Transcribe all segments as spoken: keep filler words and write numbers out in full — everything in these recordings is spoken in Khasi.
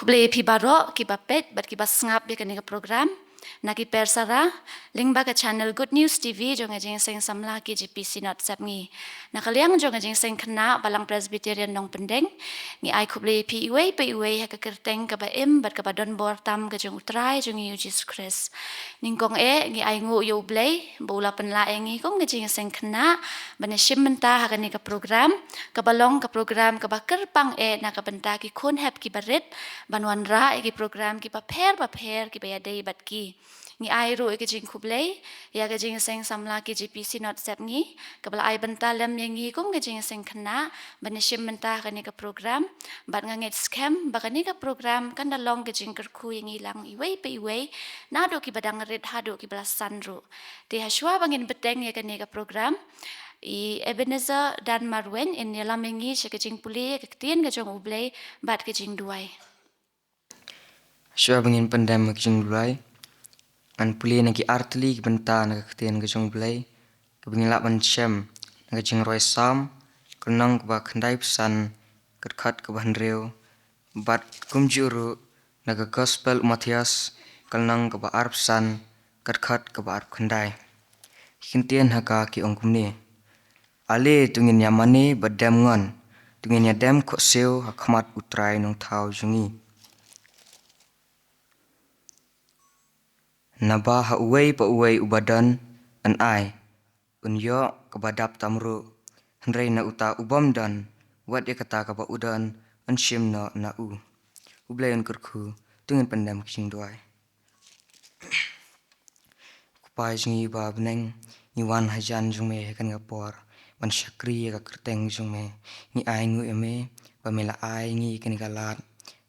Khublei phi baroh kiba peit bad kiba sngap ïa kane ka program na ki persara lyngba ka channel Good News T V jong ka Jingïaseng Samla K J P Synod Sepngi. Na ka liang jong ka Jingïaseng Khynnah Balang Presbyterian Nongpyndeng, ngi ai khublei phi iwei pa iwei ha ka kyrteng kaba im bad kaba donbor tam ka jong U Trai jong ngi U Jisu Khrist. Nyngkong eh ngi ainguh ïa U Blei ba u la pynlah ïa ngi kum ka Jingïaseng Khynnah ban ïashim bynta ha kane ka program, kaba long ka program kaba kyrpang eh na ka bynta ki khun hep kiba rit ban wanrah ïa ki program kiba pher bapher kiba ïadei bad ki. Ngi ai ruh ïa ka jingkhublei ïa ka Jingïaseng Samla K J P Synod Sepngi kaba la ai bynta lem ïa ngi kum ka Jingïaseng Khynnah ban ïashim bynta ha kane ka program, bad nga ngeit skhem ba kane ka program kan da long ka jingkyrkhu ïa ngi lang iwei pa iwei, naduh kiba dang rit haduh kiba la san ruh. Te hashwa ba ngin bteng ïa kane ka program, i Ebenezer Dan Marwein in ïalam ïa ngi sha ka jingpule ïa ka ktien ka jong U Blei bad ka jingduwai. Shuwa ba ngin pyndem ha ka jingduwai, ngan pule na ki artylli ki bynta na ka ktien ka jong U Blei kaba ngi lah ban shem na ka Jingrwai Salm, ka lynnong kaba khyndaiphew san, ka dkhot kaba hynriew, bad kumjuh ruh na ka Gospel u Mathaios, ka lynnong kaba arphew san, ka dkhot kaba arphew khyndai. Ki kyntien ha ka ki ong kumne: Ale to ngin ïa mane bad dem ngon, to ngin ïa dem khohsiew ha khmat U Trai Nongthaw jong ngi. Naba ha uwei pa uwei uba don, yn ai, un ïoh kaba dap tam ruh, hynrei na uta u bym don, wat ïa kata kaba u don yn shim noh na u. U Blei un kyrkhu. To ngin pyndem ha ka jingduwai. Ko Pa jong ngi ba ha bneng, ngi wan hajan jong me ha kane ka por ban shakri ïa ka kyrteng jong me. Ngi ainguh ïa me ba me la ai ngi kane ka lad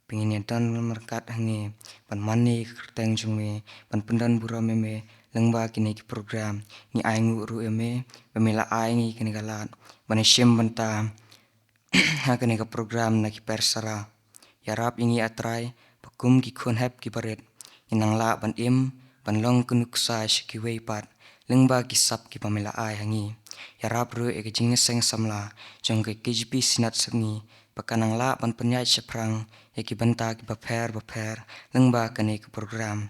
ba ngin ïa don ryngkat hangne ban mane ïa ka kyrteng jong me, ban pyndon burom ïa me lyngba kine ki program. Ngi ainguh ruh ïa me ba me la ai ngi kane ka lad ban ïashim bynta ha kane ka program na ki persara. Ïarap ïa ngi, A Trai, ba kum ki khun hep kiba rit, ngin nang lah ban im ban long ka nuksa sha kiwei pat lyngba ki sap kiba me la ai ha ngi. Ïarap ruh ïa ka Jingïaseng Samla jong ka K J P Synod Sepngi ba kan nang lah ban pynïaid shaphrang ïa ki bynta kiba pher bapher lyngba kane ka program.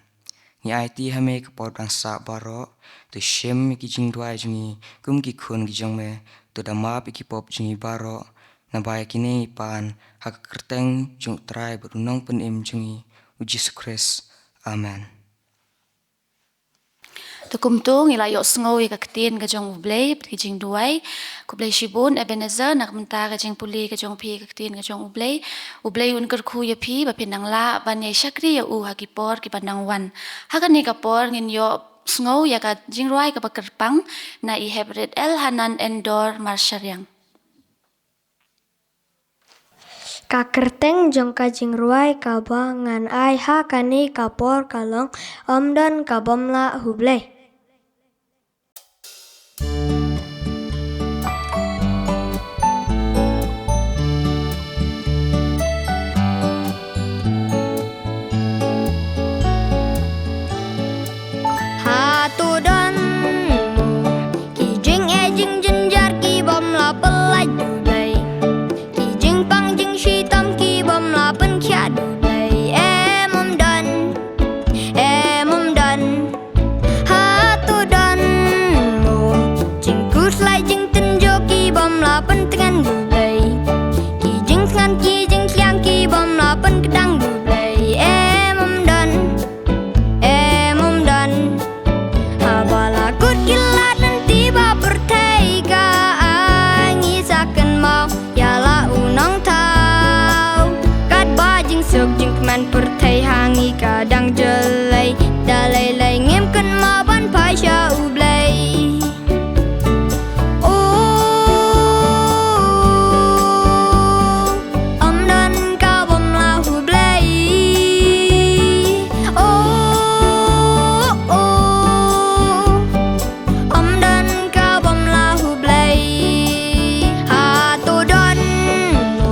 Ngi aiti ha me ka por dang sah baroh. To shim ïa ki jingduwai jong ngi kum ki khun ki jong me. To da map ïa ki pop jong ngi baroh. Naba ïa kine ngi pan ha ka kyrteng jong U Trai bad U Nongpynim jong ngi, U Jisu Khrist. Amen. Te kumta ngi la ïohsngew ïa ka ktien ka jong U Blei bad ki jingduwai. Khublei shibun Ebenezer na ka bynta ka jingpule ka jong phi ïa ka ktien ka jong U Blei. U Blei un kyrkhu ïa phi ba phin nang lah ban ïa shakri ïa u ha ki por kiba nang wan. Ha kane ka por ngin ïohsngew ïa ka jingrwai kaba kyrpang na i Heprit Elhanan Endor Marshariang. Ka kyrteng jong ka jingrwai kaba ngan ai ha kane ka por ka long: Ym don ka bym lah U Blei. Hato don mo ki jingeh jingjynjar ki bym lah pyllait da U Blei? Ki jingpang jingshitom ki bym lah pynkhiah da U Blei? Em, ym don. Em, ym don. Hato don mo jingkhuslai jingtynjuh ki bym lah pyntngen da U Blei? Ki jingtngen ki jingtliang ki bym lah pynkdang da U Blei? Em, ym don. Em, ym don. Haba la kut ki lad lynti ba pyrthei ka ai, ngi sa kynmaw ïa la U Nongthaw. Katba jingsuk jingkmen pyrthei ha ngi ka dang jyllei, da lei lei ngim kynmaw ban phai sha U Blei. O, ym don ka bym lah U Blei. O, o, ym don ka bym lah U Blei. Hato don mo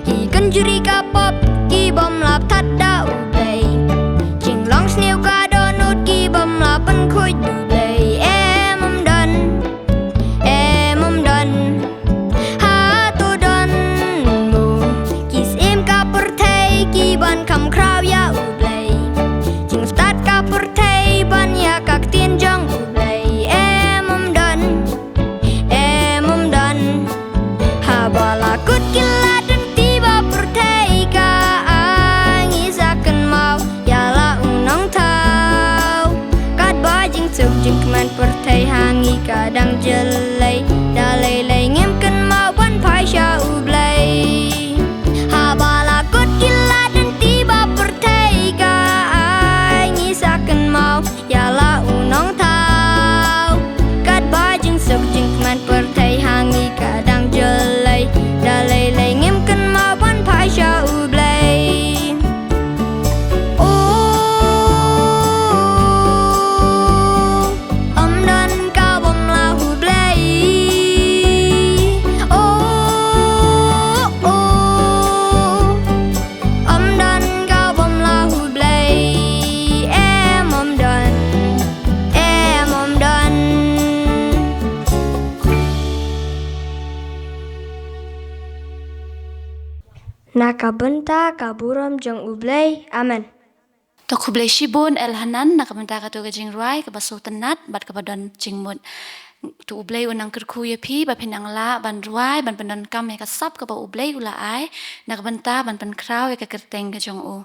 ki kynjri ka pop ki bym lah pynthad da U Blei? Jinglong sniew ka dohnud ki bym lah pynkhuid da U Blei? Em, ym don. Em, ym don. Hato don mo ki syiem ka pyrthei ki ban kham Jingkmen pyrthei ha ngi ka dang jyllei, da lei lei ngim kynmaw ban phai sha U Blei. Haba la kut ki la dynti ba pyrthei ka ai, ngi sa kynmaw ïa la u Nongthaw. Katba jingsuk jingkmen pyrthei ha ngi ka dang jyllei, da lei lei ngim kynmaw ban phai sha U Blei. O, ym don ka bym lah U Blei. O, o, ym don ka bym lah U Blei. Em, ym don. Em, ym don. Na ka bynta ka burom jong U Blei. Amen. To khublei shibun Elhanan na ka bynta katu ka jingrwai kaba sngewtynnat bad kaba don jingmut. To U Blei un nang kyrkhu ïa phi ba phin nang lah ban rwai ban pyndonkam ïa ka sap kaba U Blei u la ai na ka bynta ban pynkhraw ïa ka kyrteng ka jong u.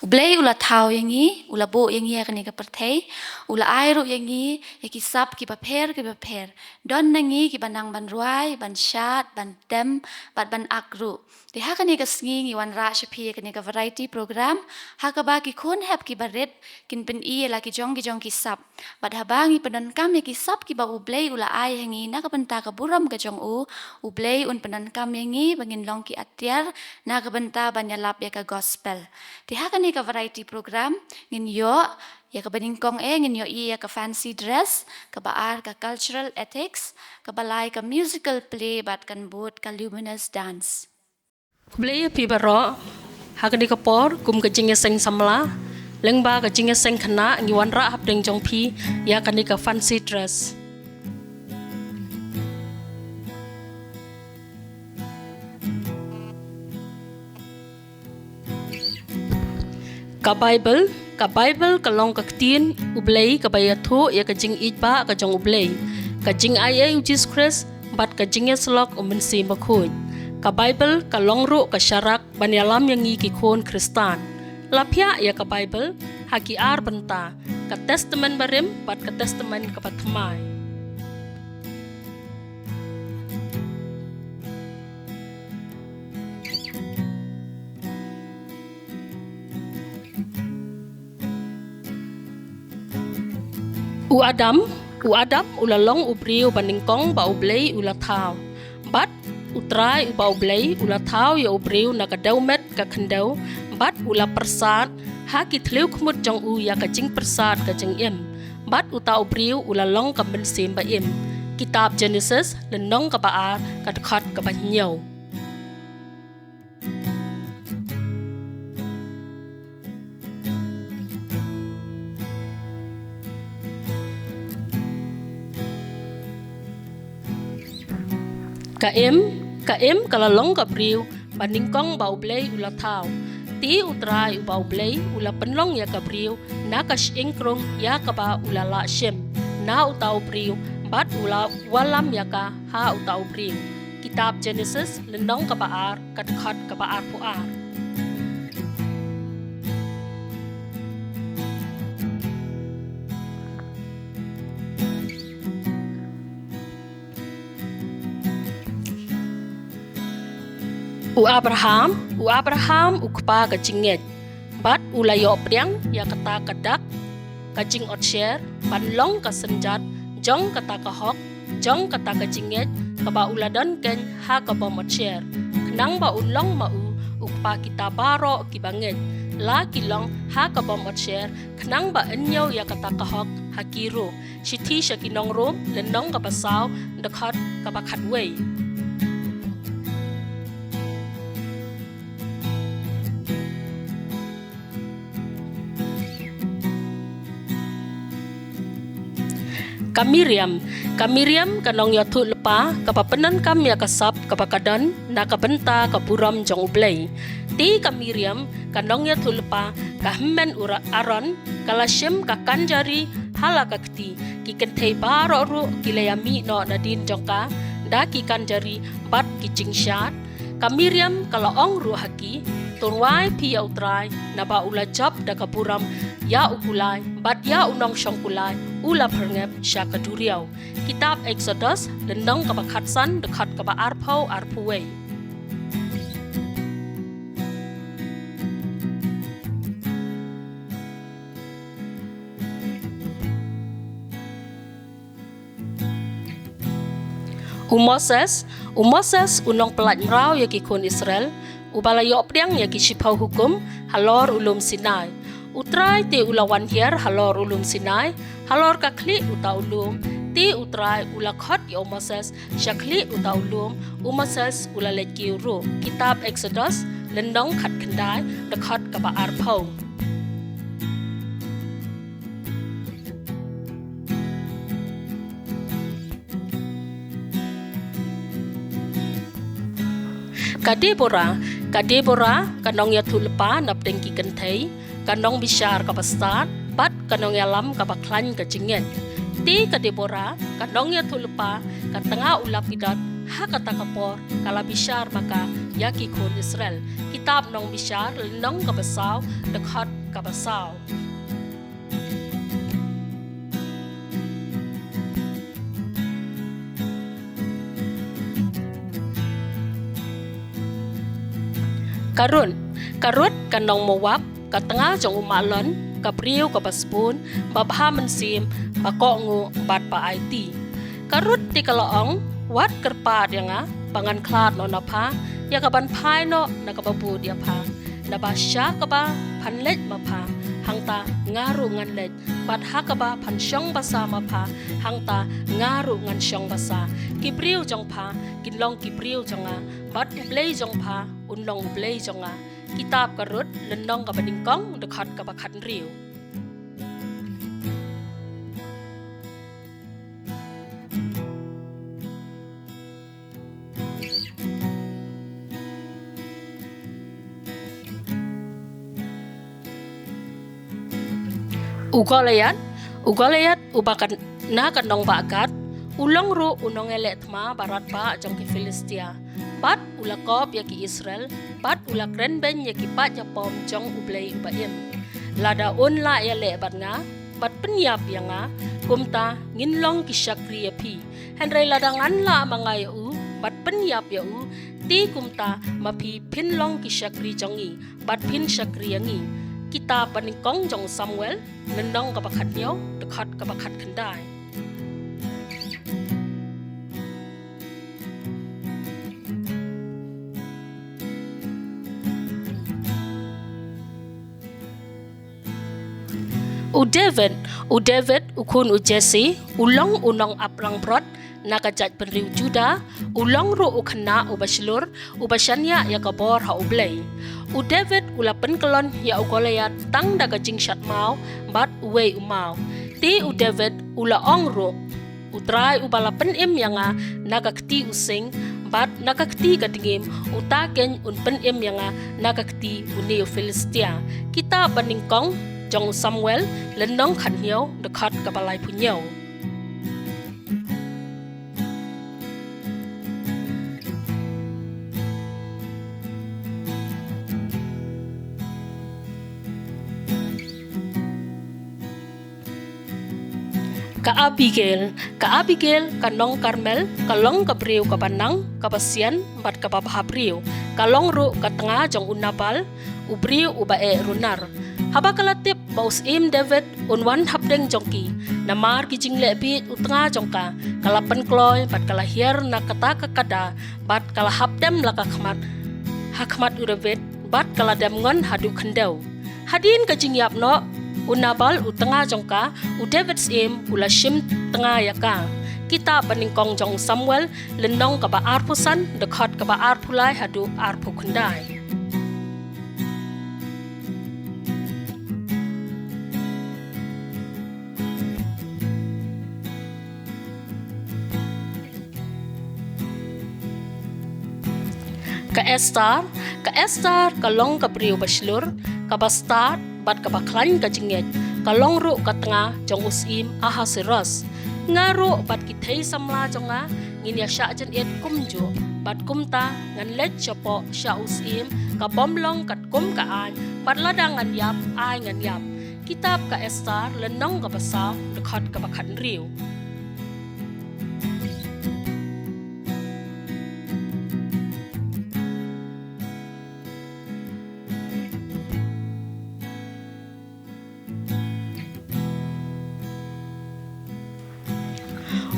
U Blei u la thaw ïa ngi, u la buh ïa ngi ïa kane ka pyrthei, u la ai ruh ïa ngi ïa ki sap kiba pher kiba pher. Don na ngi kiba nang ban rwai, ban shad, ban tem bad ban ak ruh. Te ha kane ka sngi ngi wanrah sha phi ïa kane ka variety program ha kaba ki khun hep kiba rit kin pyni ïa la ki jong ki jong ki sap. Bad haba ngi pyndonkam ïa ki sap kiba U Blei u la ai ha ngi na ka bynta ka burom ka jong u, U Blei un pyndonkam ïa ngi ba ngin long ki atiar na ka bynta ban ïalap ïa ka gospel. Te ha kane ka variety program ngin ïoh ïa kaba nyngkong eh, ngin ïohi ïa ka fancy dress, kaba ar ka cultural ethics, kaba lai ka musical play bad kan bud ka luminous dance. Khublei ïa phi baroh. Ha kane ka por kum ka jingïaseng samla lyngba ka jingïaseng khynnah ngi wanrah hapdeng jong phi ïa kane ka fancy dress. Ka Baibl, ka Baibl ka long ka ktien U Blei kaba ïathuh ïa ka jingïeit ba ka jong U Blei, ka jingaiei U Jisu Khrist bad ka jingïasyllok U Mynsiem Bakhuid. Ka Baibl ka long ruh ka sharak ban ïalam ïa ngi ki khun Khristan. La phiah ïa ka Baibl ha ki ar bynta, ka Testament Barim bad ka Testament kaba Thymmai. U Adam, u Adam u la long u briew ba nyngkong ba U Blei u la thaw. Bad U Trai uba U Blei u la thaw ïa u briew na ka dewmet ka khyndew, bad u la pyrsad ha ki thliew khmut jong u ïa ka jingpyrsad ka jingim. Bad uta u briew u la long ka mynsiem ba im. Kitab Genesis, lynnong kaba ar, ka dkhot kaba hynñiew. Ka im, ka im ka la long ka briew ba nyngkong ba U Blei u la thaw. Te U Trai uba U Blei u la pynlong ïa ka briew na ka shyieng krung ïa kaba u la lah shim. Na uta u briew bad u la wallam ïa ka ha uta u briew. Kitab Genesis, lynnong kaba ar, ka dkhot kaba arphew ar. U Abraham, u Abraham u kpa ka jingngeit. Bad u la ïoh pdiang ïa kata ka dak ka jingotsher ban long ka synjat jong kata ka hok, jong kata ka jingngeit kaba u la don keiñ ha ka bym otsher, khnang ba un long ma u u kpa kita baroh kiba ngeit, la ki long ha ka bym otsher, khnang ba yn ñiew ïa kata ka hok ha ki ruh. Shithi sha ki nong Rom, lynnong kaba saw, dkhot kaba khatwei. Ka Miriam, ka Miriam ka nongïathuhlypa kaba pyndonkam ïa ka sap kaba ka don na ka bynta ka burom jong U Blei. Te ka Miriam ka nongïathuhlypa ka hynmen u Ra-, Aaron, ka la shim ka kanjari ha la ka kti, ki kynthei baroh ruh ki la ïamih noh nadien jong ka da ki kanjari bad ki jingshad. Ka Miriam ka la ong ruh ha ki, To rwai phi ïa U Trai, naba u la jop da ka burom ïa u kulai, bad ïa u nongshong kulai u la pyrngep sha ka duriaw. Kitab Eksodus, lynnong kaba khatsan, dkhot kaba arphew, arphew wei. U Moses, u Moses u nongpyllait mraw ïa ki khun Israel, uba la ïoh pdiang ïa ki shiphew hukum halor u lum Sinai. U Trai te u la wan hiar halor u lum Sinai, halor ka khlieh uta u lum, te U Trai u la khot ïa u Moses sha khlieh uta u lum, u Moses u la leit kiew ruh. Kitab Eksodus, lynnong khatkhyndai, dkhot kaba arphew. Ka Debora, ka Debora, ka nongïathuhlypa napdeng ki kynthei, ka nongbishar kaba stad, bad ka nongïalam kaba khlaiñ ka jingngeit. Te ka Debora, ka nongïathuhlypa, ka tnga u Lapidot, ha kata ka por, ka la bishar ma ka ïa ki khun Israel. Kitab Nongbishar, lynnong kaba saw, dkhot kaba saw. Ka Ruth, ka Ruth ka nong Moab, ka tnga jong u Mahlon, ka briew kaba sbun, ba bha mynsiem, ba kohnguh bad ba aiti. Ka Ruth te ka la ong, Wat kyrpad ïa nga ba ngan khlad noh na pha, ïa kaban phai noh na kaba bud ïa pha. Naba sha kaba phan leit ma pha, hangta nga ruh ngan leit, bad ha kaba phan shong basa ma pha, hangta nga ruh ngan shong basa. Ki briew jong pha kin long ki briew jong nga, bad U Blei jong pha un long U Blei jong nga. Kitab ka Ruth, lynnong kaba nyngkong, dkhot kaba khathynriew. U Goliath, u Goliath uba ka, na ka nongbah Gath, u long ruh u nongïaleh thma baratbah jong ki Philistia. Bad u la kop ïa ki Israel, bad u la kren beiñ ïa ki paid ïapom jong U Blei uba im. Lada un lah ïaleh bad nga, bad pynïap ïa nga, kumta ngin long ki shakri ïa phi. Hynrei lada ngan lah ma nga ïa u, bad pynïap ïa u, te kumta ma phi phin long ki shakri jong ngi, bad phin shakri ïa ngi. Kitab Banyngkong jong u Samuel, lynnong kaba khathynñiew, dkhot kaba khatkhyndai. U David, u David, u khun u Jesse, u long u nongaplangbrot na ka jaitbynriew Judah, u long ruh u khynnah uba shlur, uba shaniah ïa ka bor ha U Blei. U David u la pynkyllon ïa u Goliath tang da ka jingshad maw, bad uwei u maw. Te u David u la ong ruh, U Trai uba la pynim ïa nga na ka kti u sing, bad na ka kti ka dngiem, uta keiñ un pynim ïa nga na ka kti une u Philistia. Kitab Banyngkong jong u Samuel, lynnong khathynñiew, dkhot kaba laiphew hynñiew. Ka Abigail, ka Abigail, ka nong Karmel, ka long ka briew kaba nang, kaba sian, bad kaba bha briew. Ka long ruh ka tnga jong u Nabal, u briew uba eh runar. Haba ka la tip ba u syiem David un wan hapdeng jong ki, namar ki jingleh bieit u tnga jong ka, ka la pynkloi, bad ka la hiar na kata ka kada, bad ka la hap dem la ka khmat ha khmat u David, bad ka la dem ngon haduh khyndew. Hadien ka jingïap noh u Nabal u tnga jong ka, u David syiem u la shim tnga ïa ka. Kitab Banyngkong jong u Samuel, lynnong kaba arphew san, dkhot kaba arphew lai haduh arphew khyndai. Ka Esther, ka Esther, ka long ka briew ba shlur, kaba stad, bad kaba khlaiñ ka jingngeit, ka long ruh ka tnga jong u syiem Ahasuerus. Nga ruh bad ki thei samla jong nga ngin ïa shah jingit kumjuh, Bad kumta ngan leit shapoh sha u syiem ka bym long katkum ka aiñ, bad lada ngan ïap, ai ngan ïap. Kitab ka Esther, lynnong kaba saw, dkhot kaba khathynriew.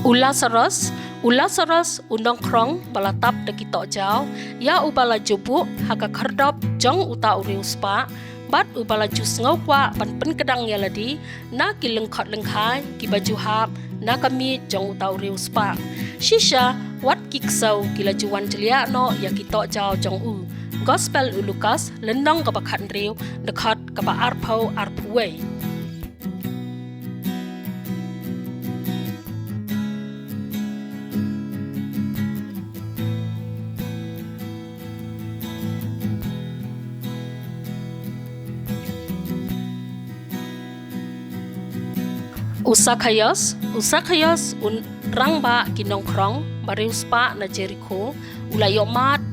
U Lasaros, u Lasaros, u nongkhrong ba la tap da ki tohjaw, ïa uba la ju buh ha ka khyrdop jong uta u riewspah, bad uba la ju sngew kwah ban pynkdang ïa lade na ki lyngkhot lyngkhai kiba ju hap na ka miej jong uta u riewspah. Shisha wat ki ksew ki la ju wan jliah noh ïa ki tohjaw jong u. Gospel u Lukas, lynnong kaba khathynriew, dkhot kaba arphew, arphew wei. U Sakhaios, u Sakhaios, u rangbah ki nongkhrong, ba riewspah na Jerikho, u la ïohmad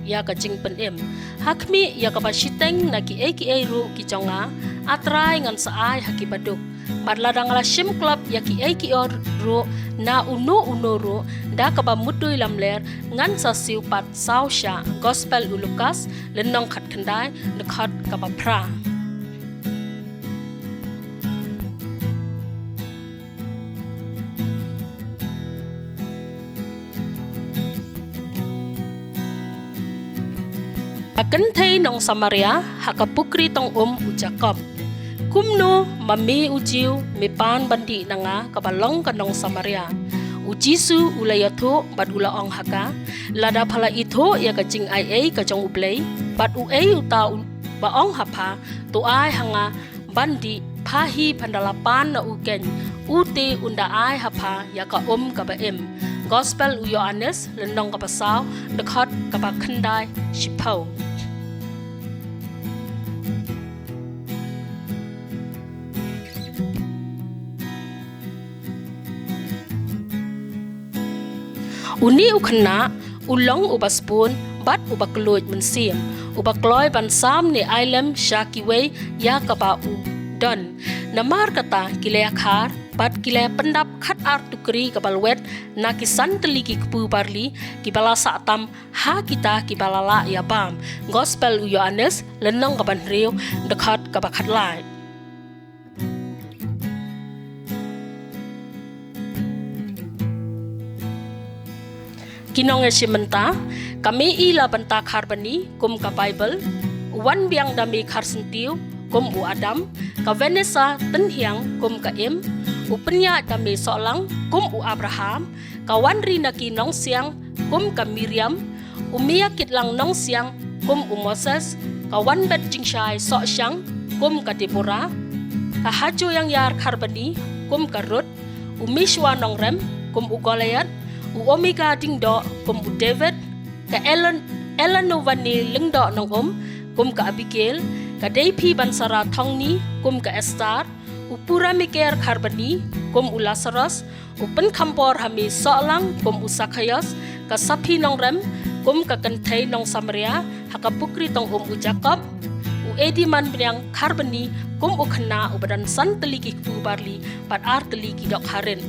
ïa ka jingpynim. Ha khmih ïa kaba shiteng na kiei kiei ruh ki jong nga, A Trai, ngan sa ai ha kiba duk. Bad lada nga la shim klop ïa kiei kiei ruh na uno uno ruh, da kaba mudui lamler, ngan sa siew pat saw shah. Gospel u Lukas, lynnong khatkhyndai, dkhot kaba phra. Ka kynthei nong Samaria ha ka pukri tong um u Jakob. Kumno ma me u Jiw me pan ban dih na nga kaba long ka nong Samaria? U Jisu u la ïathuh bad u la ong ha ka, lada pha la ithuh ïa ka jingaiei ka jong U Blei, bad uei uta uba ong ha pha, to ai ha nga ban dih, pha hi phan da la pan na u keiñ, u te un da ai ha pha ïa ka um kaba im. Gospel u Ïoannis, lynnong kaba saw, dkhot kaba khyndai shiphew. Une u khynnah u long uba sbun bad uba kylluid mynsiem, uba kloi ban sam ne ai lem sha kiwei ïa kaba u don. Namar kata ki la ïakhar bad ki la pyndap khat ar tukri kaba lwet na ki san tylli ki kpu barli kiba la sah tam ha kita kiba la lah ïa bam. Gospel u Ïoannis, lynnong kaba hynriew, dkhot kaba khatlai. Ki nongïashim bynta, ka Mei Labanta Kharbani kum ka Baibl, u Wanbiang Dame Kharsyntiew kum u Adam, ka Vanessa Tynhiang kum ka Im, u Pynïaid Dame Sohlang kum u Abraham, ka Wanrinaki Nongsiang kum ka Miriam, u Miakitlang Nongsiang kum u Moses, ka Wanbet Jingshai Sohshang kum ka Deborah, ka Hajo Yangyar Kharbani kum ka Ruth, u Mishwa Nongrem kum u Goliath, u Omega Dingdoh kum u David, ka Ellen, Ellen Novani Lyngdoh Nongum kum ka Abigail, ka Deiphi Bansara Thongni kum ka Esther, u Puramiker Kharbani kum u Lasaros, u Pynkhampor Hami Sohlang kum u Sakhaios, ka Saphi Nongrem kum ka kynthei nong Samaria ha ka pukri tong um u Jakob, u Edi Manbniang Kharbani kum u khynnah uba don san tylli ki kpu barli bad ar tylli ki dohkha rit.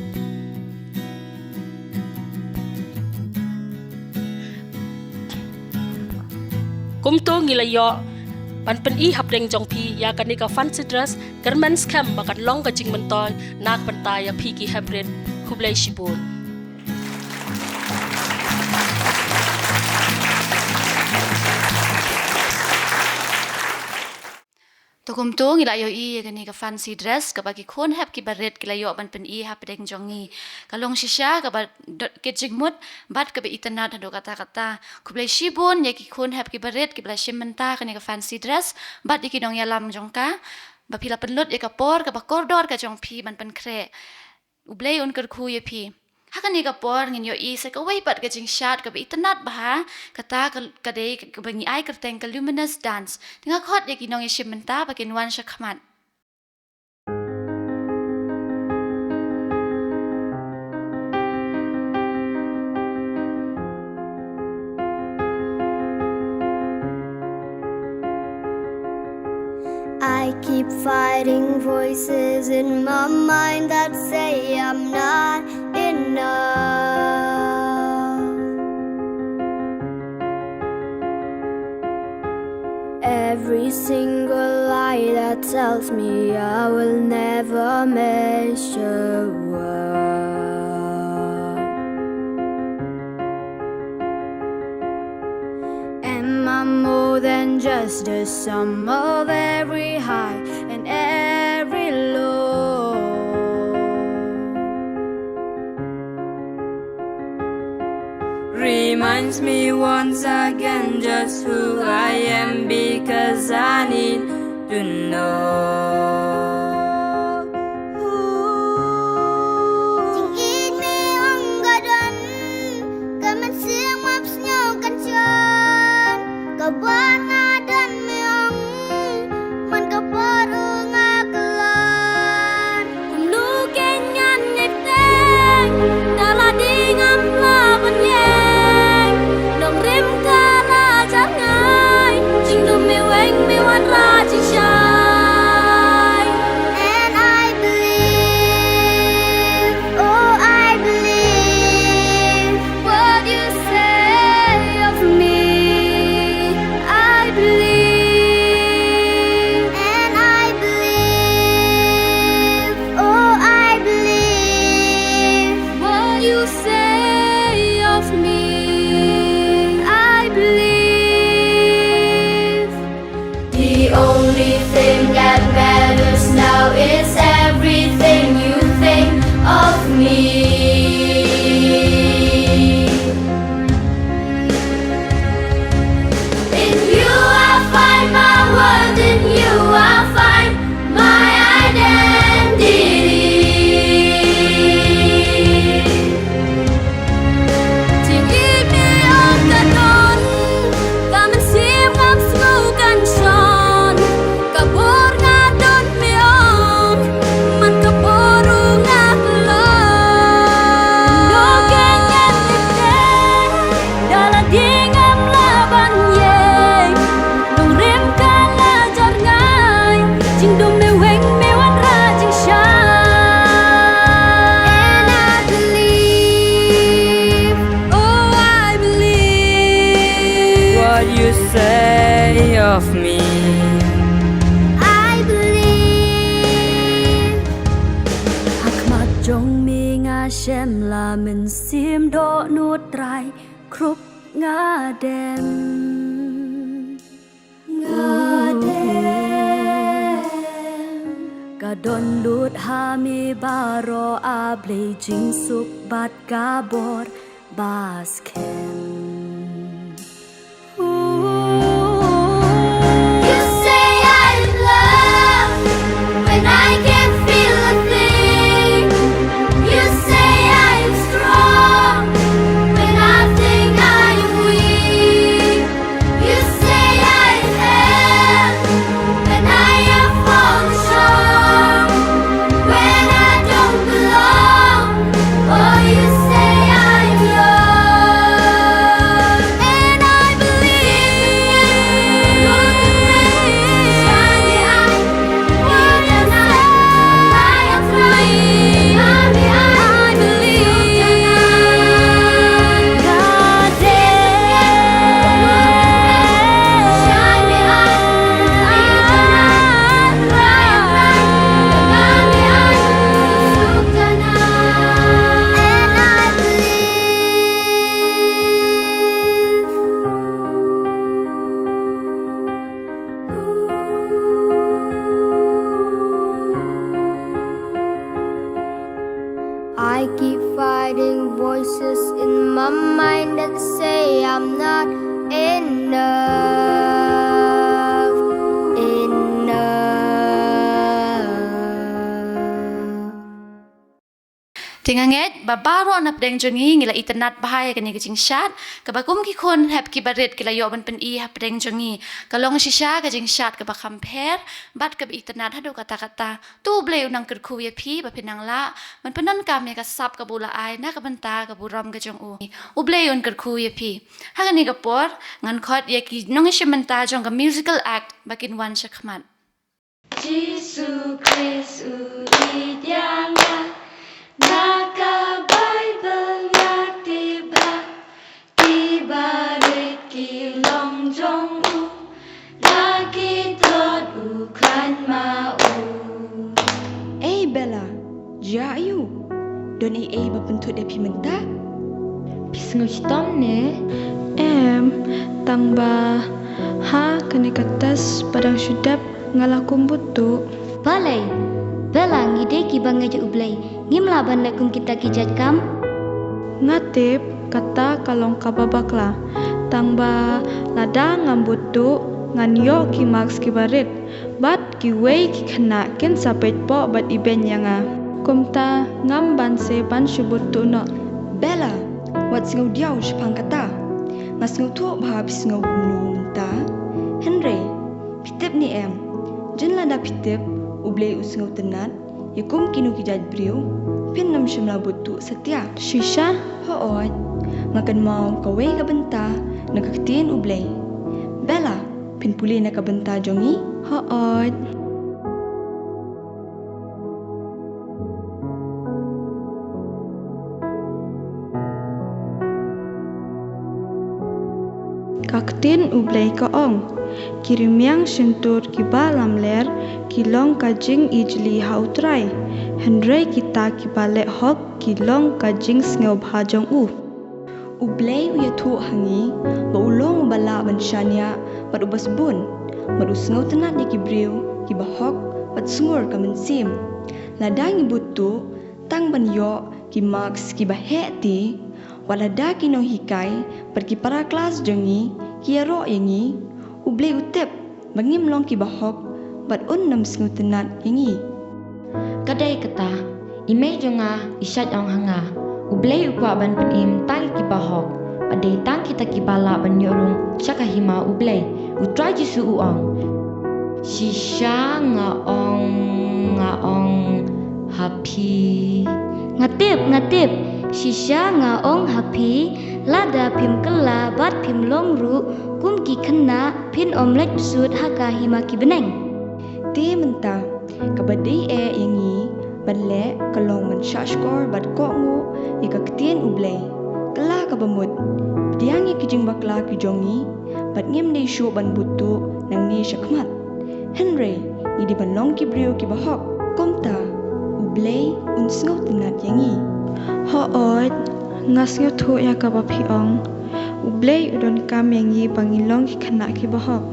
Kumto ngi la ïoh ban pyni hapdeng jong phi ïa kane ka fancy dress, kyrmen skhem ba kan long ka jingmyntoi na ka bynta ïa phi ki hep rit. Khublei shibun. To kumto ngi la ïohi ïa kane ka fancy dress kaba ki khun hep kiba rit ki la ïoh ban pyni hapdeng jong ngi. Ka long shisha kaba dot kit jingmut bad kaba itynnad haduh katta katta. Khublei shibun ïa ki khun hep kiba rit kiba la shim bynta kane ka fancy dress bad ïa ki nongïalam jong ka ba phi la pynlut ïa ka por kaba kordor ka jong phi ban pynkhreh. U Blei un kyrkhu ïa phi. Ha kane ka por ngin ïohi sa kawei pat ka jingshad kaba itynnad bha, kata ka, ka dei kaba ngi ai kyrteng ka Luminous Dance. Te nga khot ïa ki nongïashim bynta ba kin wan sha khmat. Keep fighting voices in my mind that say I'm not enough. Every single lie that tells me I will never measure up. Am I more than just the sum of every high and every low? Reminds me once again just who I am, because I need to know. Jingïeit me ong ka don, ka mynsiem map sniew kan shon, ka bor nga don me ong, man ka bor u nga kyllon. Kumno kein ngan ïai bteng, da la ding ngam lah ban ïeng, nongrim ka la jar ngai, jingdum me weng me wanrah jingshai. And I believe, oh, I believe what you say of me. I believe, and I believe, oh, I believe what you say of me. I believe. The only thing that matters now is everything you think of me. In you I find my worth, in you I find my identity. Jingïeit me ong ka don, ka mynsiem ngam sngew kan shon, ka bor nga don me ong, man ka bor u nga kyllon. Kumno kein ngan ïai bteng, da la ding ngam lah ban ïeng, nongrim ka la jar ngai, jingdum me weng me wanrah jingshai. And I believe, oh, I believe what you say of me. I believe. Ha khmat jong me nga shem la mynsiem dohnud Trai, khrup nga dem. Nga dem. Ka don lut ha me baroh, A Blei, jingsuk bad ka bor ba skhem. You say I'm loved when I can't feel a thing. You say I'm strong when I think I'm weak. You say I am, and I have fallen short when I don't belong. Oh, you say I'm yours, and I believe. I keep fighting voices in my mind that say I'm not enough, enough. Te nga ngeit ba baroh na pdeng jong ngi ngi la itynnad bha ïa kane ka jingshad, kaba kum ki khun hep ki barit ki la ïoh ban pyni ha pdeng jong ngi. Ka long shisha ka jingshad kaba kham pher bad kaba itynnad haduh katta katta. To U Blei un nang kyrkhu ïa phi ba phin nang lah ban pyndonkam ïa ka sap kaba u la ai na ka bynta ka burom ka jong u. U Blei un kyrkhu ïa phi. Ha kane ka por ngan khot ïa ki nongshim bynta jong ka musical act ba kin wan sha khmat. Jisu Khrist u ïeit ïa nga. Na ka Baibl nga tip ba ki barit ki long jong u, la ki tlot u khlaiñ ma u. Ei Bella, jia aiu? Don ei ei ba pynthut ïa phi mynta? Phi sngew shitom ne? Em, tang ba ha kane ka test ba dang shu dep nga la kum bud tuh. Balei? Bella, ngi dei kiba ngeit ïa U Blei, ngim lah ban leh kum kita ki jait kam. Nga tip kata ka long kaba bakla, tang ba lada ngam bud tuh ngan ïoh ki marks kiba rit, bad kiwei ki khynnah kin sa peit poh bad ibeiñ ïa nga. Kumta ngam banse ban shu bud tuh noh. Bella, wat sngewdiaw shaphang kata. Nga sngewthuh ba phi sngew kumno mynta. Hynrei phi tip ne em, jan lada phi tip U Blei u sngewtynnad ïa kum kino ki jait briew, phin ym shym la bud tuh satia. Shisha? Hooid. Nga kynmaw kawei ka bynta na ka Ktien U Blei. Bella, phin pule na ka bynta jong ngi? Hooid. Ka Ktien U Blei ka ong, ki rmiang shyntur kiba lamler ki long ka jingijli ha U Trai, hynrei kita kiba leh hok ki long ka jingsngewbha jong u. U Blei u ïathuh ha ngi ba u long uba lah ban shaniah bad uba sbun, bad u sngewtynnad ïa ki briew kiba hok bad sngur ka mynsiem. Lada ngi bud tuh tang ban ïoh ki marks kiba heh te, wat lada ki nonghikai bad ki para klas jong ngi ki ïaroh ïa ngi, U Blei u tip ba ngim long kiba hok bad un ym sngewtynnad ïa ngi. Ka dei kata, i mei jong nga i shait ong ha nga, U Blei u kwah ban pynim tang ïa kiba hok, bad dei tang kita kiba lah ban ïoh rung sha ka hima U Blei. U Trai Jisu u ong, shisha nga ong, nga ong ha phi. Nga tip, nga tip, shisha nga ong ha phi, lada phim kylla bad phim long ruh kum ki khynnah, phin ym leit bsut ha ka hima ki bneng. Te mynta, kaba dei eh ïa ngi ban leh ka long ban shahshkor bad kohnguh ïa ka Ktien U Blei. Kylla kaba mut, pdiang ïa ki jingbakla ki jong ngi, bad ngim dei shuh ban bud tuh nangne shakhmat. Hynrei ngi dei ban long ki briew kiba hok, kumta U Blei un sngewtynnad ïa ngi. Hooid, nga sngewthuh ïa kaba phi ong. U Blei u donkam ïa ngi ba ngin long ki khynnah kiba hok.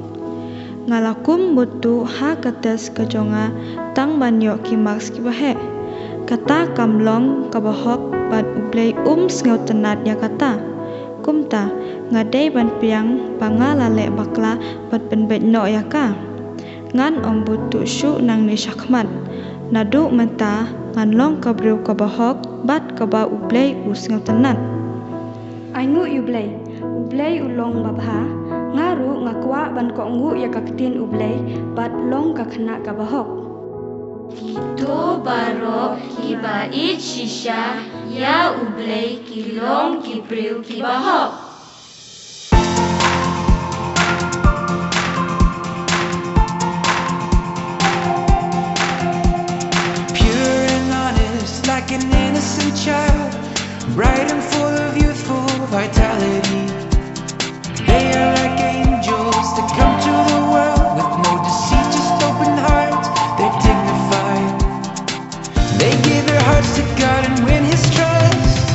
Nga la kum bud tuh ha ka test ka jong nga tang ban ïoh ki marks kiba heh. Kata kam long kaba hok bad U Blei um sngewtynnad ïa kata. Kumta, nga dei ban pdiang ba nga la leh bakla bad pynbeit noh ïa ka. Ngan ym bud tuh shuh nangne shakhmat. Naduh mynta ngan long ka briew kaba hok bad kaba U Blei u sngewtynnad. Ainguh ïa U Blei, U Blei u long babha, nga ruh nga kwah ban kohnguh ïa ka Ktien U Blei bad long ka khynnah kaba hok. Kito baroh kiba ïeit shisha ïa U Blei ki long ki briew kiba hok. Pure and honest, like an innocent child, bright and full of youthful vitality. They are like angels that come to the world with no deceit, just open hearts, they're dignified. They give their hearts to God and win His trust.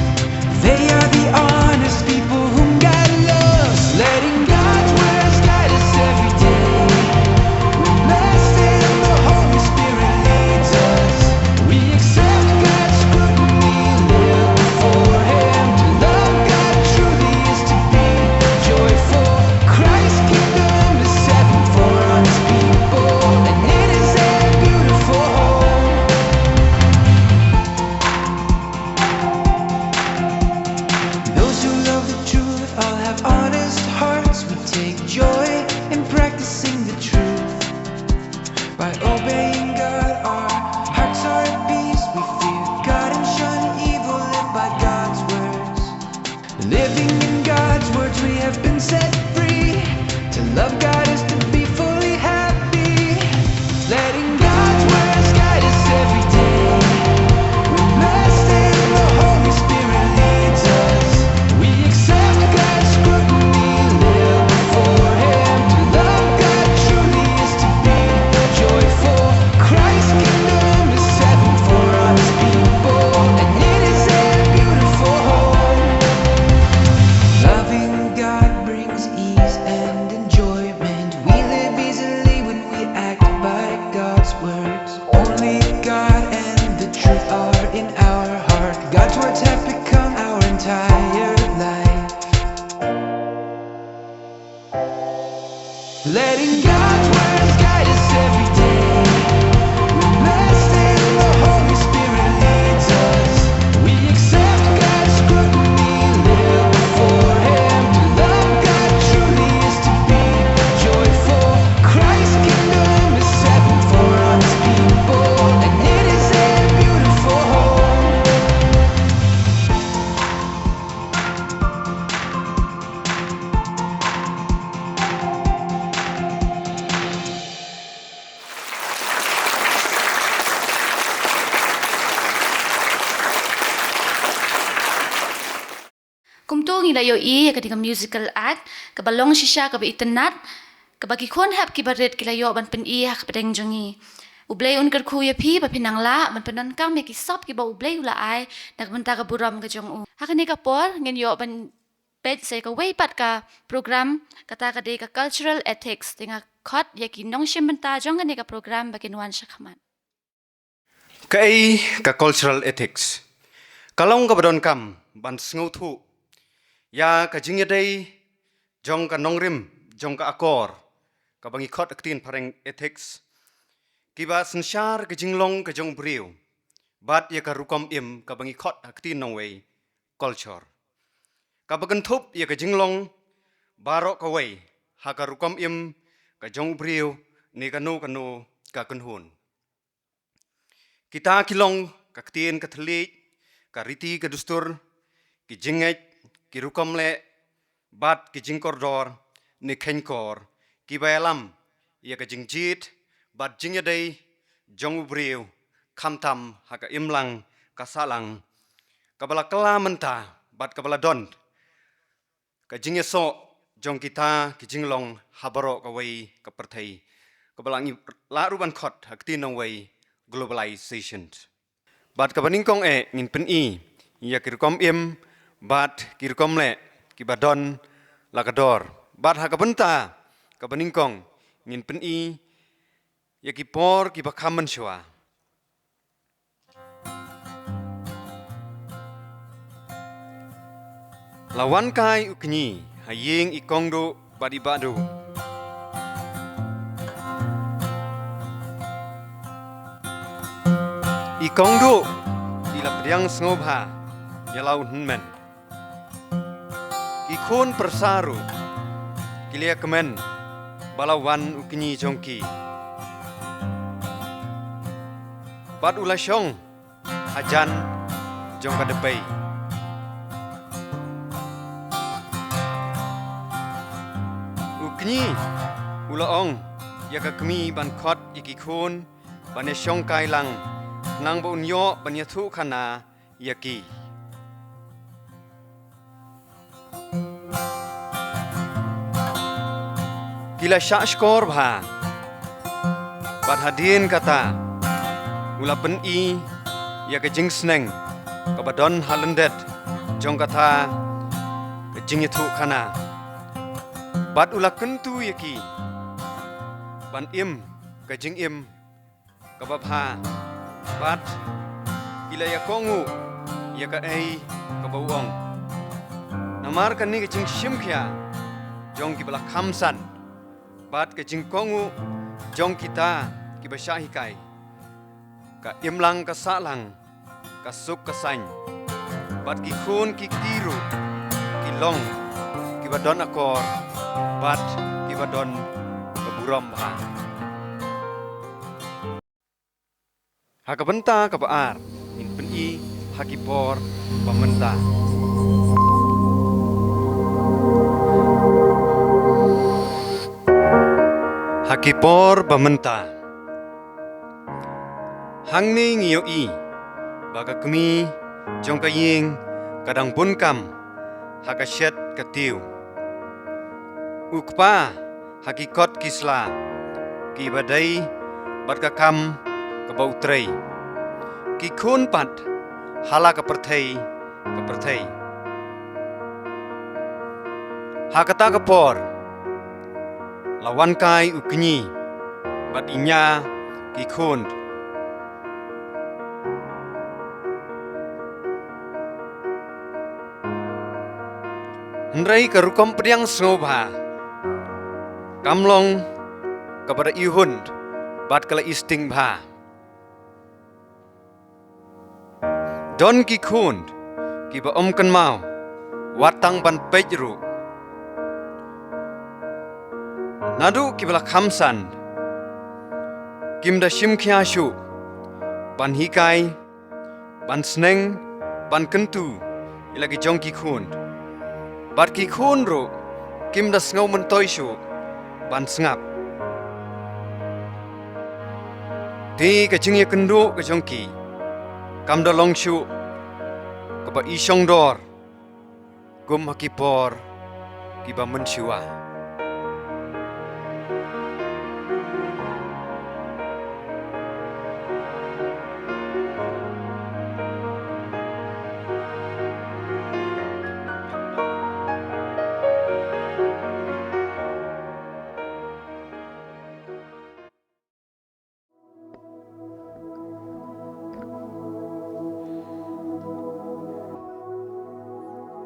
They are the honest people whom God loves, letting God's words guide us every day. We're blessed and the Holy Spirit leads us. We accept God's scrutiny, live before Him. To love God truly is to be joyful. Christ's kingdom is set before honest people, and it is a beautiful home. Those who love the truth all have honest hearts. We take joy in practicing the truth. By obeying God, our hearts are at peace. We fear God and shun evil, live by God's words. Living in God's words, we have been set free. To love God is to be fully happy. Letting Become our entire life. Letting God's words guide us every day. We're blessed and the Holy Spirit leads us. We accept God's scrutiny, live before Him. To love God truly is to be joyful. Christ's kingdom is heaven for honest people, and it is a beautiful home. Kumto ngi la ïohi ïa kane ka musical act kaba long shisha kaba itynnad, kaba ki khun hep kiba rit ki la ïoh ban pyni ha ka pdeng jong ngi. U Blei un kyrkhu ïa phi ba phin nang lah ban pyndonkam ïa ki sap kiba U Blei u la ai na ka bynta ka burom ka jong u. Ha kane ka por ngin ïoh ban peit sa ïa kawei pat ka program, kata ka dei ka cultural ethics. Te nga khot ïa ki nongshim bynta jong kane ka program ba kin wan sha khmat. Kaei ka cultural ethics? Ka long kaba donkam ban sngewthuh ïa ka jingïadei jong ka nongrim jong ka akor, kaba ngi khot ha ka ktien phareng ethics, kiba synshar ka jinglong ka jong u briew bad ïa ka rukom im, kaba ngi khot ha ka ktien nongwei culture, kaba kynthup ïa ka jinglong baroh kawei ha ka rukom im ka jong u briew ne kano kano ka kynhun. Kita ki long ka ktien ka thylliej, ka riti ka dustur, ki jingngeit, ki rukom leh bad ki jingkordor ne kheiñkor, kiba ïalam ïa ka jingjied bad jingïadei jong u briew, khamtam ha ka imlang ka sahlang, kaba la kylla mynta bad kaba la don ka jingïasoh jong kita ki jinglong ha baroh kawei ka pyrthei, kaba la ngi lah ruh ban khot ha ka ktien nongwei globalization. Bad kaba nyngkong eh ngin pyni ïa ki rukom im bad ki rukom leh kiba don la ka dor. Bad ha ka bynta kaba nyngkong ngin pyni ïa ki por kiba kham mynshuwa. La wan kai u kñi ha ïing i kongduh bad i bahduh. I kongduh i la pdiang sngewbha ïa la u hynmen. Ki khun pyrsa ruh ki la ïa kmen ba la wan u kñi jong ki. Bad u la shong hajan jong ka dpei. U kñi u la ong ïa ka kmie ban khot ïa ki khun ban ïa shong kai lang, khnang ba un ïoh ban ïathuh khana ïa ki. Ki la shah shkor bha. Bad hadien kata u la pyni ïa ka jingsneng kaba don ha lyndet jong kata ka jingïathuh khana. Bad u la kyntu ïa ki ban im ka jingim kaba bha. Bad ki la ïa kohnguh ïa kaei kaba u ong. Namar kane ka jingshim khia jong kiba la kham san bad ka jingkohnguh jong kita kiba shah hikai, ka imlang ka sahlang, ka suk ka saiñ, bad ki khun ki kti ruh ki long kiba don akor bad kiba don ka burom bha. Ha ka bynta kaba ar ngin pyni ha ki por ba mynta. Ha ki por ba mynta. Hangne ngi ïohi ba ka kmie jong ka ïing ka dang bun kam ha ka shet ka tiew. U kpa ha ki kot ki sla kiba dei bad ka kam kaba u trei. Ki khun pat ha la ka pyrthei ka pyrthei. Ha kata ka por la wan kai u kñi bad i ñia ki khun. Hynrei ka rukom pdiang sngewbha kam long kaba da ihun bad ka la isting bha. Don ki khun kiba ym kynmaw wat tang ban peit ruh. Naduh kiba la kham san kim da shim khia shuh ban hikai, ban sneng, ban kyntu ïa la ki jong ki khun. Bad ki khun ruh kim da sngew myntoi shuh ban sngap. Te ka jingïakynduh ka jong ki kam da long shuh kaba i shongdor kum ha ki por kiba mynshuwa.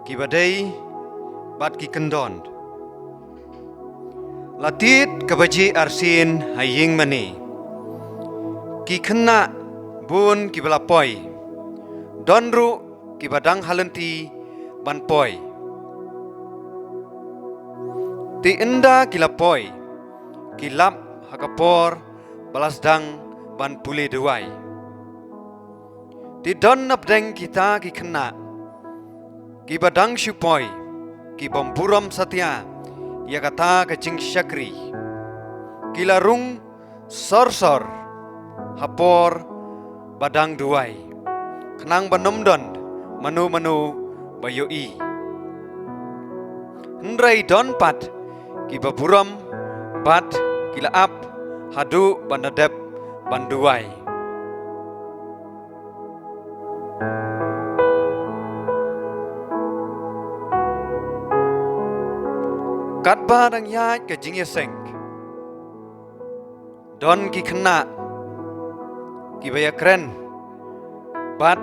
Kiba dei bad ki kyndon. La tied ka baje arsien ha ïing mane. Ki khynnah bun kiba la poi. Don ruh kiba dang ha lynti ban poi. Te ynda ki la poi, ki lap ha ka por ba la sdang ban pule duwai. Te don napdeng kita ki khynnah kiba dang shu poi, ki bym burom satia ïa kata ka jingshakri. Ki la rung sor sor ha por ba dang duwai, khnang ban ym don mano mano ba ïohi. Hynrei don pat kiba burom bad ki la ap haduh ban da dep ban duwai. Katba dang ïaid ka jingïaseng, don ki khynnah kiba ïakren bad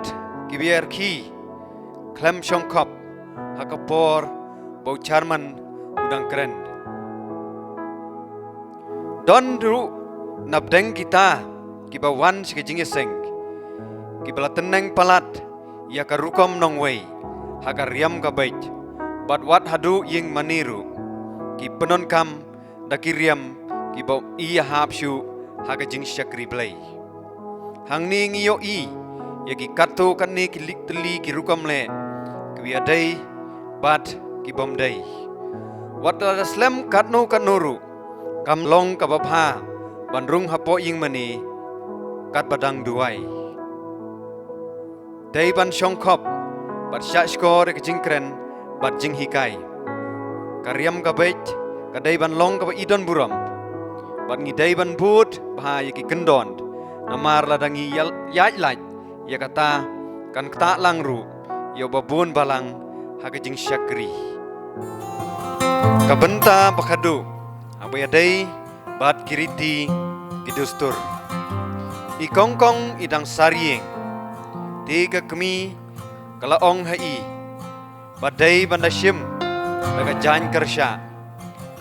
kiba ïarkhie khlem shongkhop ha ka por ba u chairman u dang kren. Don ruh napdeng kita kiba wan sha ka jingïaseng kiba la tneng palat ïa ka rukom nongwei ha ka riam ka beit, bad wat haduh ïing mane ruh ki pyndonkam da ki riam kiba ïahap shuh ha ka jingshakri Blei. Hangne ngi ïohi ïa ki katto katne ki lik tylli ki rukom leh, kiba ïadei bad ki bym dei. Wat la da slem katno katno ruh, kam long kaba bha ban rung hapoh ïing mane katba dang duwai. Dei ban shongkhop bad shah shkor ïa ka jingkren bad jinghikai. Ka riam ka beit ka dei ban long kaba i don burom, bad ngi dei ban bud bha ïa ki kyndon, namar lada ngi ïal-, ïaid lait ïa kata, kan ktah lang ruh ïa uba bun balang ha ka jingshakri. Ka bynta ba khadduh haba ïadei bad ki riti ki dustur. I kongkong i dang sar ïing, te ka kmie ka la ong ha i ba dei ban da shim da ka jaiñ kyrshah,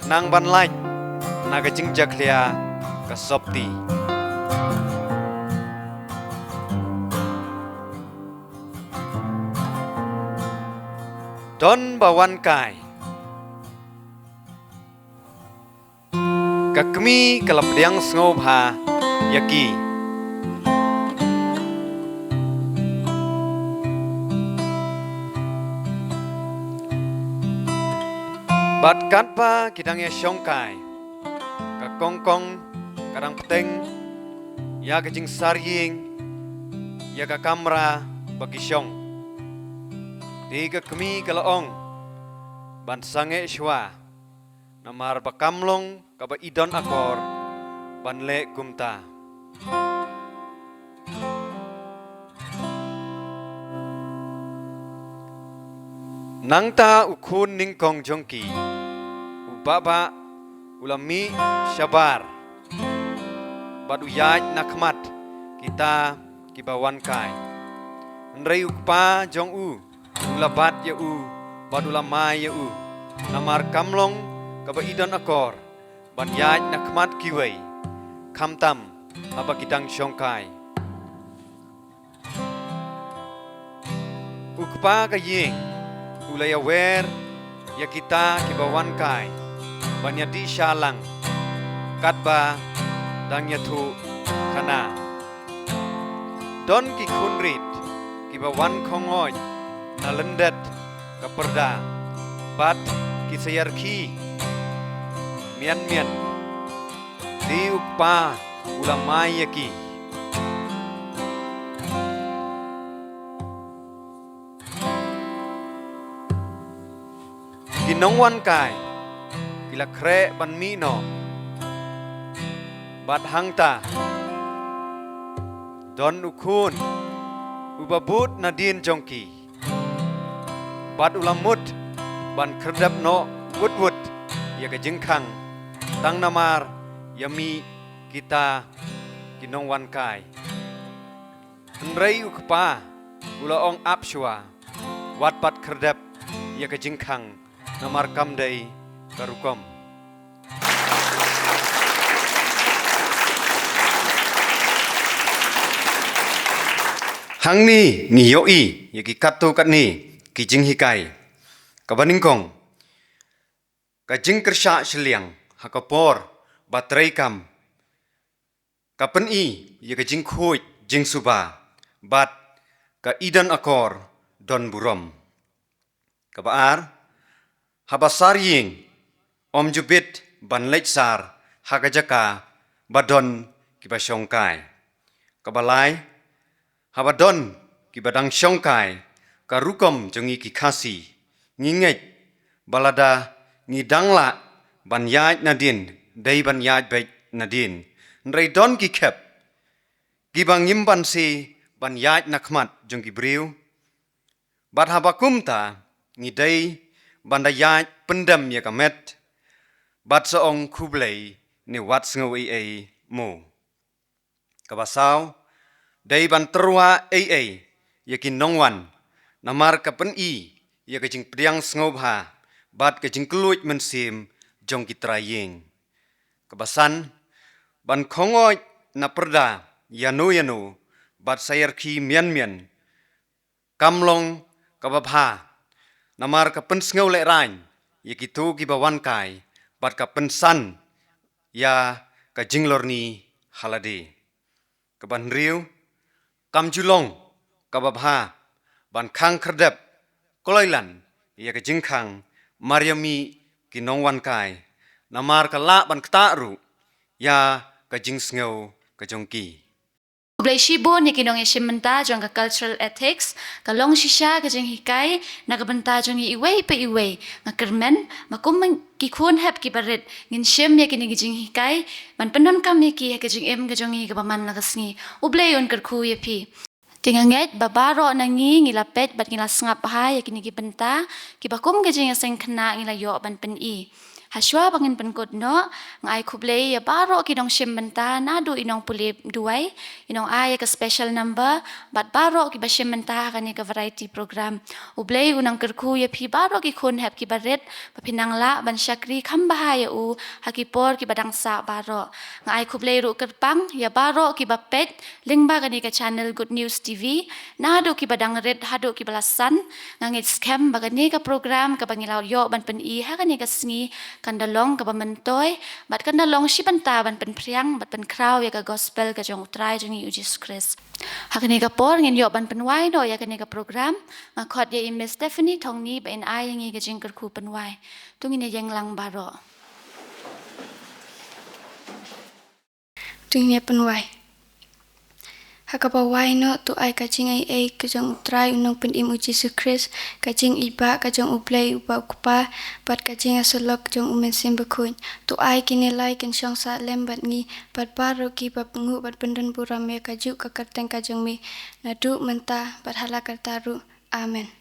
khnang ban lait na ka jingjakhlia ka sopti. Don ba wan kai. Ka kmie ka la pdiang sngewbha ïa ki. Bad katba ki dang ïashong kai, ka kongkong ka dang bteng ïa ka jingsar ïing, ïa ka kamra ba ki shong. Te ka kmie ka la ong ban sangeh shuwa, namar ba kam long kaba i don akor ban leh kumta. Nangta u khun nyngkong jong ki, u Bahbah, u la mih shabar bad u ïaid na khmat kita kiba wan kai. Hynrei u kpa jong u u la bat ïa u bad u la mai ïa u. Namar kam long kaba i don akor ban ïaid na khmat kiwei, khamtam haba ki dang shongkai. U Kpa ka ïing u la ïawer ïa kita kiba wan kai ban ïadih sha lang katba dang ïathuh khana. Don ki khun rit kiba wan khongoit na lyndet ka pyrda bad ki sa ïarkhie mian mian. Te u Kpa u la mai ïa ki. Ki nongwan kai ki la khreh ban mih noh. Bad hangta don u khun uba bud nadien jong ki. Bad u la mut ban khyrdep noh wut wut ïa ka jingkhang tang namar ïa mih kita ki nongwan kai. Hynrei u Kpa u la ong ap shuwa, wat pat khyrdep ïa ka jingkhang namar kam dei ka rukom. Hangne ngi ïohi ïa ki katto katne ki jinghikai. Kaba nyngkong, ka jingkyrshan shiliang ha ka por ba trei kam ka pyni ïa ka jingkhuid jingsuba bad ka i don akor don burom. Kaba ar, haba sar ïing ym ju bit ban leit sar ha ka jaka ba don kiba shongkai. Kaba lai, haba don kiba dang shongkai ka rukom jong ngi ki Khasi, ngi ngeit ba lada ngi dang lah ban ïaid nadien dei ban ïaid beit nadien. Hynrei don ki khep kiba ngim banse ban ïaid na khmat jong ki briew. Bad haba kumta ngi dei ban da ïaid pyndem ïa ka met bad sa ong khublei ne wat sngew ei ei mo. Kaba saw, dei ban tyrwa ei ei ïa ki nongwan namar ka pyni ïa ka jingpdiang sngewbha bad ka jingkylluid mynsiem jong ki trai ïing. Kaba san, ban khongoit na pyrda ïano ïano bad sa ïarkhie mian mian. Kam long kaba bha namar ka pynsngew lehraiñ ïa kito kiba wan kai bad ka pynsan ïa ka jinglorni ha lade. Kaba hynriew, kam ju long kaba bha ban khang khyrdep kloi lan ïa ka jingkhang mar ïa mih ki nongwan kai namar ka lah ban ktah ruh ïa ka jingsngew ka jong ki. Khublei shibun ïa ki nongïashim bynta jong ka Cultural Ethics. Ka long shisha ka jinghikai na ka bynta jong ngi iwei pa iwei. Nga kyrmen ba kum ki khun hep kiba rit ngin shim ïa kine ki jinghikai ban pyndonkam ïa ki ha ka jingim ka jong ngi kaba man la ka sngi. U Blei un kyrkhu ïa phi. Te nga ngeit ba baroh na ngi ngi la peit bad ngi la sngap bha ïa kine ki bynta kiba kum ka jingïaseng khynnah ngi la ïoh ban pyni. Hashwa ba ngin pynkut noh, nga ai khublei ïa baroh ki nongshim bynta naduh i nongpule duwai, i nong ai ïa ka special number, bad baroh kiba shim bynta ha kane ka variety program. U Blei un nang kyrkhu ïa phi baroh ki khun hep kiba rit ba phin nang lah ban shakri kham bha ïa u ha ki por kiba dang sah baroh. Nga ai khublei ruh kyrpang ïa baroh kiba peit lyngba kane ka channel Good News T V, naduh kiba dang rit haduh kiba la san. Nga ngeit skhem ba kane ka program kaba ngi la ïoh ban pyni ha kane ka sngi kan da long kaba myntoi bad kan da long shi bynta ban pynphriang bad pynkhraw ïa ka gospel ka jong U Trai jong ngi U Jisu Khrist. Ha kane ka por ngin ïoh ban pynwai noh ïa kane ka program. Nga khot ïa i Miss Stephanie Thongni ba in ai ïa ngi ka jingkyrkhu pynwai. To ngin ïa ïeng lang baroh. To ngin ïa pynwai. Ha kaba wai noh to ai ka jingaiei ka jong U Trai U Nongpynim U Jisu Khrist, ka jingïeit ka jong U Blei Uba U Kpa, bad ka jingïasyllok jong U Mynsiem Bakhuid. To ai kine lai kin shong sah lem bad ngi bad baroh kiba pynguh bad pyndon burom ïa kajuh ka kyrteng ka jong me, naduh mynta bad hala karta ruh. Amen.